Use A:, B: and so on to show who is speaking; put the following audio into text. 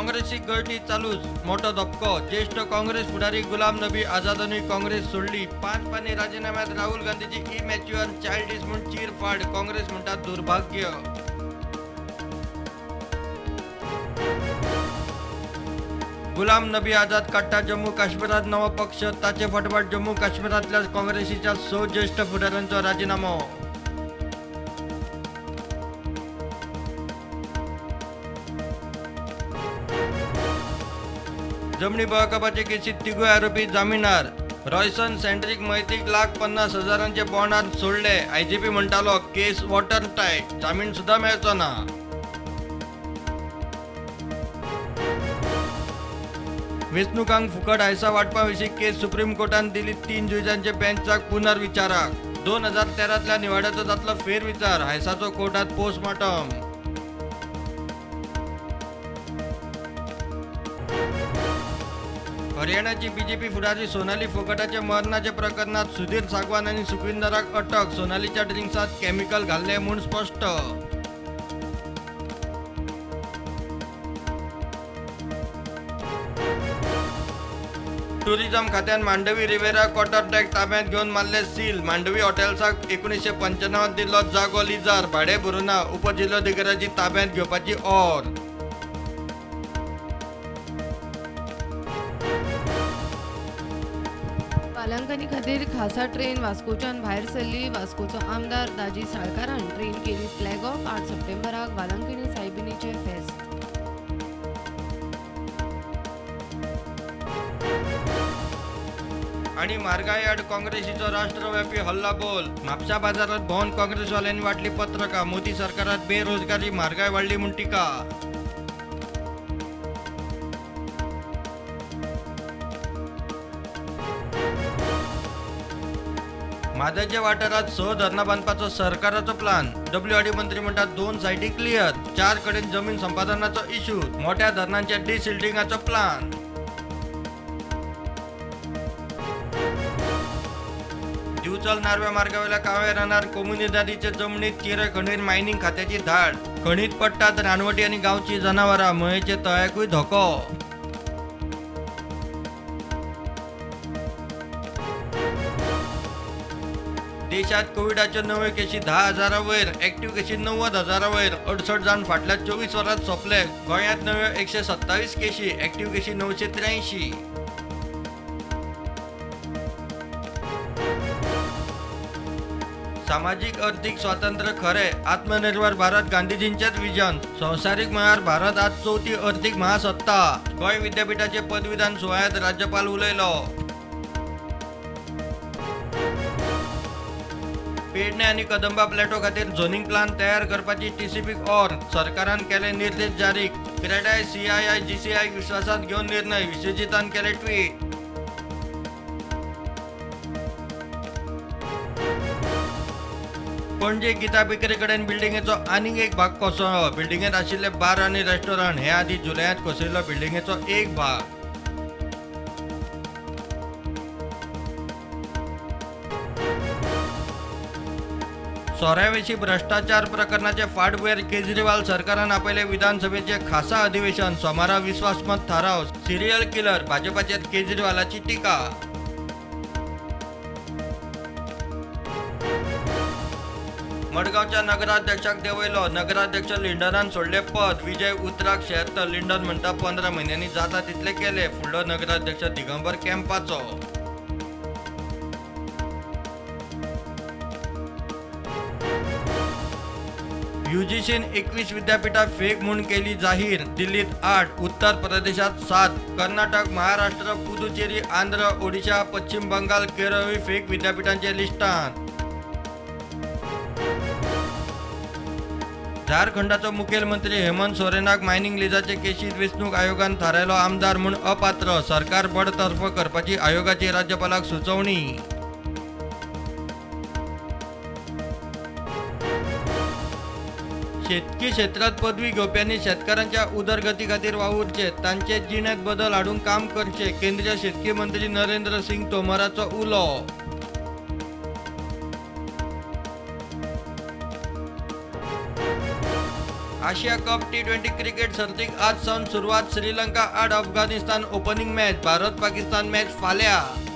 A: काँग्रेसीक गळटी चालूच, मोठो धपको. ज्येष्ठ काँग्रेस फुडारी गुलाम नबी आझादानूय काँग्रेस सोडली. 5 पानी राजीनाम्यात राहुल गांधीची इमॅच्युअर चायल्डिश म्हूण चिरफाड. काँग्रेस म्हणटा दुर्भाग्य. गुलाम नबी आझाद काडटा जम्मू काश्मीरात नवो पक्ष. ताचे फाटोफाट जम्मू काश्मीरांतल्या काँग्रेसीच्या 6 ज्येष्ठ फुडाऱ्यांचो राजीनामो. जमनी बळकापाचे केसीत तिगूय आरोपी जामिनार. रॉयसन सँड्रिक मैतीक 1,50,000 बॉन्डार सोडले. आयजीपी म्हणटालो केस वॉटर टायट, जामीन सुद्धा मेळचो ना. वेंचणुकांक फुकट हायसा वांटपा विशीं केस सुप्रीम कोर्टान दिली 3 जुजांच्या बेंचाक पुनर्विचाराक. 2013तल्या निवाड्याचो जातलो फेरविचार. हायसाचो कोर्टात पोस्टमार्टम. हरियाणाची बीजेपी फुडारी सोनाली फोगटाच्या मरणाच्या प्रकरणात सुधीर सागवान आनी सुखविंदराक अटक. सोनालीच्या ड्रिंक्सांत केमिकल घाल्लें म्हूण स्पश्ट. टुरिझम खात्यान मांडवी रिवेरा क्वार्टर टॅक ताब्यात घेवन मारले सील. मांडवी हॉटेल्साक 1995 दिल्लो जागो लिजार, भाडें भरुना. उपजिल्होधिकाऱ्याची ताब्यात घेवपाची ऑर.
B: वालांकनी खातीर खासा ट्रेन वास्कोच्यान भायर सरली. वास्कोचो आमदार दाजी साळकारान ट्रेन केली फ्लॅग ऑफ. 8 सप्टेंबराक वालांकनी सायबिणीचें फेस्त.
A: आणि म्हारगाय आड काँग्रेसीचो राष्ट्रव्यापी हल्लाबोल. म्हापशा बाजारात भोंवन काँग्रेसवाल्यांनी वाटली पत्रकां. मोदी सरकारात बेरोजगारी म्हारगाय वाडली म्हूण टिका. म्हादयच्या वाठारात 6 धरणां बांदपाचो सरकाराचो प्लान. डब्ल्यूआरडी मंत्री म्हणटात 2 सायटी क्लियर, 4 कडेन जमीन संपादनाचो इश्यू. मोठ्या धरणांच्या डिसिल्टिंगाचो प्लान. दिवचल नार्वे मार्गावेल्या कावे रानार कोमुनिदादीचे जमनीत चिरे खणीर मायनिंग खात्याची धाड. खणीत पडटात रानवटी आनी गांवची जनावरां. मयेचे तळ्याकूय धोको. देशात कोविडाच्यो नव्यो केशी 10,000 वयर, एक्टिव्ह केशी 90,000 वयर. 68 जाण फाटल्या 24 वरांत सोंपले. गोंयांत नव्यो 127 केशी, एक्टिव्ह केशी 983. सामाजीक अर्थीक स्वातंत्र्य खरें, आत्मनिर्भर भारत गांधीजींचेच विजन. संवसारीक मळार भारत आज 4थी अर्थीक महासत्ता. गोंय विद्यापीठाचे पदवीदान सुवाळ्यांत राज्यपाल उलयलो. पेडणे आनी कदंबा प्लॅटो खातीर झोनिंग प्लान तयार करपाची टीसीपीक ऑर. सरकारान केले निर्देश जारी. क्रेडाय सीआयआय जीसीआय विश्वासांत घेवन निर्णय. विश्वजीतान केले ट्वीट. पणजे गीता बेकरी कडेन बिल्डिंगेचो आनीक एक भाग कोसळ्ळो. बिल्डिंगेंत आशिल्ले बार आनी रेस्टॉरंट हे आदीं जुलयांत कोसळिल्लो बिल्डिंगेचो एक भाग. सोऱ्याविशीं भ्रश्टाचार प्रकरणाचे फाटभुंयेर केजरीवाल सरकारान आपयलें विधानसभेचें खासा अधिवेशन. सोमारा विस्वासमत थाराव. सिरियल किलर भाजपाचेर केजरीवालाची टिका. मडगांवच्या नगराध्यक्षाक देंवयलो. नगराध्यक्ष लिंडनान सोडलें पद. विजय उतराक शेर्त. लिंडन म्हणटा 15 म्हयन्यांनी जाता तितले केले. फुडलो नगराध्यक्ष दिगंबर कॅम्पाचो. यूजीसीन 21 विद्यापीठां फेक म्हूण केली जाहीर. दिल्लीत 8, उत्तर प्रदेशात 7, कर्नाटक, महाराष्ट्र, पुदुचेरी, आंध्र, ओडिशा, पश्चिम बंगाल, केरळ फेक विद्यापीठांच्या लिस्टांत. झारखंडाचो मुखेलमंत्री हेमंत सोरेनाक मायनिंग लिजाचे केशीत वेंचणूक आयोगान थारायलो आमदार म्हूण अपात्र. सरकार बडतर्फ करपाची आयोगाची राज्यपालाक सुचोवणी. शेतकी क्षेत्रात पदवी घेवप्यांनी शेतकारांच्या उदरगती खातीर वावुरचे, तांचे जिणेंत बदल हाडूंक काम करचे, केंद्रीय शेतकी मंत्री नरेंद्र सिंग तोमराचो उलो. आशिया कप T20 cricket सर्तीक आज सावन सुरवात. श्रीलंका आड Afghanistan opening match. Bharat Pakistan match फाल्यां.